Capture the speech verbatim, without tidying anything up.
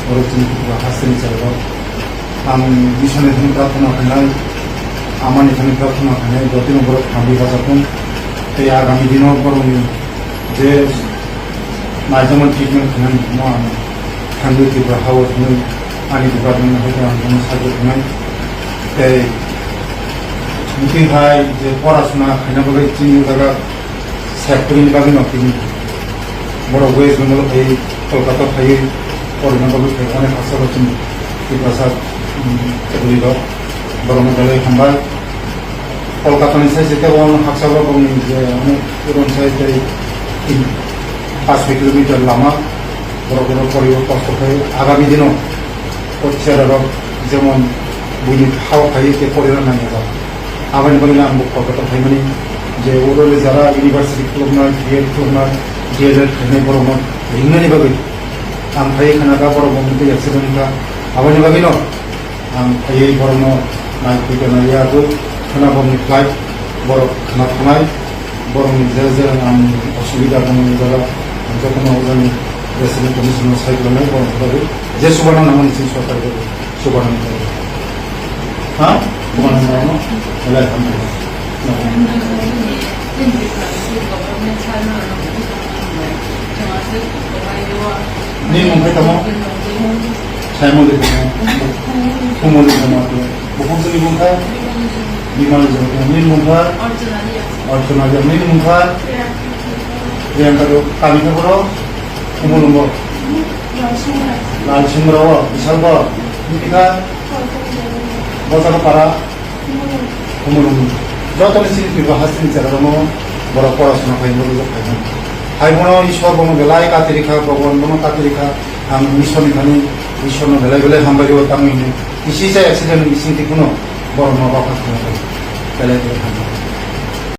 Oro chini Tripura hasteni chwrairok. Ang Iswrni thani prarthana khainai, amani thani prarthana khainai, jotino borok hamwi bachathung. Tei agami dino borokni je naijakmani treatment khainani bisingo ang thangwi Tripura hao thangwi ani department no hai ang bono sajak khainai. Tei bwtwi hai je porasuna khaina bagwi chini jaga Sep kwrwini bagwi no tini borok West Bengal phaiwi Kolkata phaiwi porina bagwi phai onek haksa rok chini Tiprasa, um, kwrwi rok borokno belai hambai. Kolkata ni sai se tei onek haksa rok bongni je onek uron sai tei tin, paanch kilometer lama borok borok poriwo kosto khai agami dino o chera rok jemon buini hao phaiwi tei porina nangya rok. Aboni bagwi ang bo Kolkata phaimani je oro le jara university khuluknai, B Ed khuluknai, D El Ed khainai borokno ringnani bagwi ang phaiwi khna kha borok bo mungtwi accident wngkha. Aboni bagwino ang phaiwi borokno nai khuikha nai ya bo khna bomni flight borok khna thanai borokni je je ang osubida dongmani jaga ang jotono ojani resident commissioner sai khlai borokni bagwi je subarna nangmani chini sorkar bagwi. Subarna nangmani. Ha? Kuman mo no? Wala, alhamdulillah. Nini mung khe tamo? Simon de tamo. Kumo de tamo. Bukhung sini mung kha? Bimal de tamo. Nini mung kha? Archana de. Nini mung kha? Priyanka do. Kami khe boro? Kumo lumbo. Lal Singh Rao, Bishal bo. Nini kha? Bojak para, Kumulung. Joto ni sini Tripura hasteni chera rokno borok porasona khai borok khai. Hai bono Ishwar bono belai katiri kha, Bhagwan bono katiri kha. Ang Ishwar ni thani, Ishwar no belai belai hambai rwo tangwi ni. Kisi sa accident ni bising ti kuno borok no bapha khna belai belai hambai.